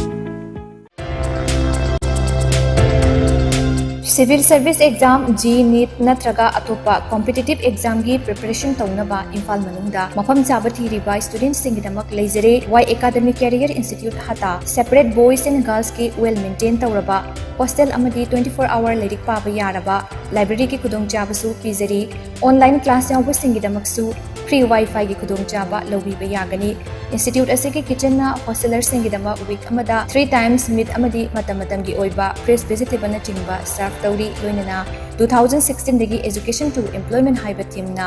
Civil Service Exam, J E E, NEET ꯅꯠꯇ꯭ꯔꯒ ꯑꯇꯣꯞꯄ competitive exam ꯒꯤ preparation ꯇꯧꯅꯕ ꯏꯝꯐꯥꯜ ꯃꯅꯨꯡꯗ ꯃꯐꯝ ꯆꯥꯕ ꯊꯤꯔꯤꯕ student ꯁꯤꯡꯒꯤꯗꯃꯛ ꯂꯩꯖꯔꯦ꯫ Y Academy Career Institute ꯍꯇꯥ꯫ Separate boys and girls ꯀꯤ well maintain ꯇꯧꯔꯕ hostel ꯑꯃꯗꯤ twenty four hour ꯂꯥꯏꯔꯤꯛ ꯄꯥꯕ ꯌꯥꯔꯕ library ꯒꯤ ꯈꯨꯗꯣꯡꯆꯥꯕꯁꯨ ꯄꯤꯖꯔꯤ꯫ Online class ꯌꯥꯎꯕꯁꯤꯡꯒꯤꯗꯃꯛꯁꯨ free Wi-Fi ꯒꯤ ꯈꯨꯗꯣꯡꯆꯥꯕ ꯂꯧꯕꯤꯕ ꯌꯥꯒꯅꯤ꯫ Institute ꯑꯁꯤꯒꯤ kitchen ꯅ hosteler ꯁꯤꯡꯒꯤꯗꯃꯛ week ꯑꯃꯗ three times meat ꯑꯃꯗꯤ ꯃꯇꯝ ꯃꯇꯝꯒꯤ ꯑꯣꯏꯕ fresh vegetable ꯅꯆꯤꯡꯕ serve ꯇꯧꯔꯤ꯫ ꯂꯣꯏꯅꯅ two thousand sixteen ꯗꯒꯤ Education to Employment ꯍꯥꯏꯕ theme ꯅ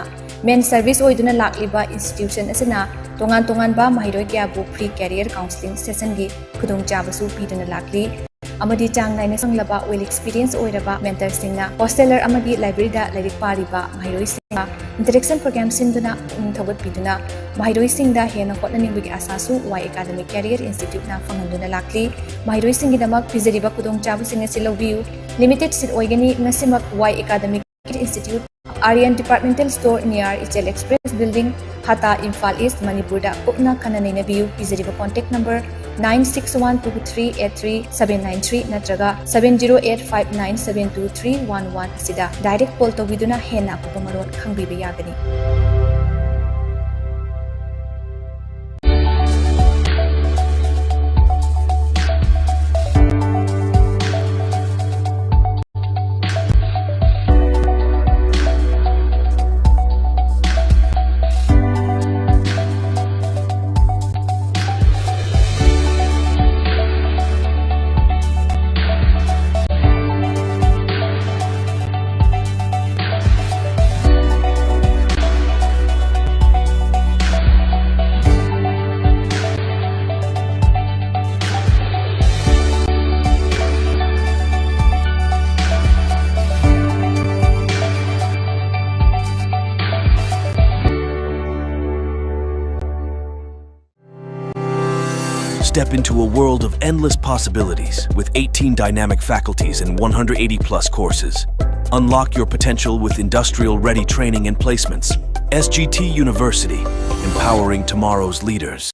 main service ꯑꯣꯏꯗꯨꯅ ꯂꯥꯛꯂꯤꯕ institution ꯑꯁꯤꯅ ꯇꯣꯉꯥꯟ ꯇꯣꯉꯥꯟꯕ ꯃꯍꯩꯔꯣꯏ ꯀꯌꯥꯕꯨ free career counselling session ꯒꯤ ꯈꯨꯗꯣꯡꯆꯥꯕꯁꯨ ꯄꯤꯗꯨꯅ ꯂꯥꯛꯂꯤ꯫ ꯑꯃꯗꯤ ꯆꯥꯡ ꯅꯥꯏꯅ ꯐꯪꯂꯕ well experience ꯑꯣꯏꯔꯕ mentor ꯁꯤꯡꯅ hosteler ꯑꯃꯗꯤ library ꯗ ꯂꯥꯏꯔꯤꯛ ꯄꯥꯔꯤꯕ ꯃꯍꯩꯔꯣꯏꯁꯤꯡꯒ interaction program ꯁꯤꯟꯗꯨꯅ ꯄꯨꯛꯅꯤꯡ ꯊꯧꯒꯠꯄꯤꯗꯨꯅ ꯃꯍꯩꯔꯣꯏꯁꯤꯡꯗ ꯍꯦꯟꯅ ꯍꯣꯠꯅꯅꯤꯡꯕꯒꯤ ꯑꯥꯁꯥꯁꯨ Y Academy Career Institute ꯅ ꯐꯪꯍꯟꯗꯨꯅ ꯂꯥꯛꯂꯤ꯫ ꯃꯍꯩꯔꯣꯏꯁꯤꯡꯒꯤꯗꯃꯛ ꯄꯤꯖꯔꯤꯕ ꯈꯨꯗꯣꯡꯆꯥꯕꯁꯤꯡ ꯑꯁꯤ ꯂꯧꯕꯤꯌꯨ꯫ Limited seat ꯑꯣꯏꯒꯅꯤ꯫ ꯉꯁꯤꯃꯛ Y Academy Institute, Aryan Departmental Store near Ichel Express Building, ꯍꯇꯥ, ꯏꯝꯐꯥꯜ ꯏꯁ꯭ꯠ, ꯃꯅꯤꯄꯨꯔꯗ ꯀꯨꯞꯅ ꯈꯟꯅ ꯅꯩꯅꯕꯤꯌꯨ꯫ ꯄꯤꯖꯔꯤꯕ contact number nine six one two three eight three seven nine three ꯅꯠꯇ꯭ꯔꯒ seven zero eight five nine seven two three one one ꯑꯁꯤꯗ direct call ꯇꯧꯕꯤꯗꯨꯅ ꯍꯦꯟꯅ ꯑꯀꯨꯞꯄ ꯃꯔꯣꯜ ꯈꯪꯕꯤꯕ ꯌꯥꯒꯅꯤ꯫ Step into a world of endless possibilities with eighteen dynamic faculties and one hundred eighty plus courses. Unlock your potential with industrial ready training and placements. S G T University, empowering tomorrow's leaders.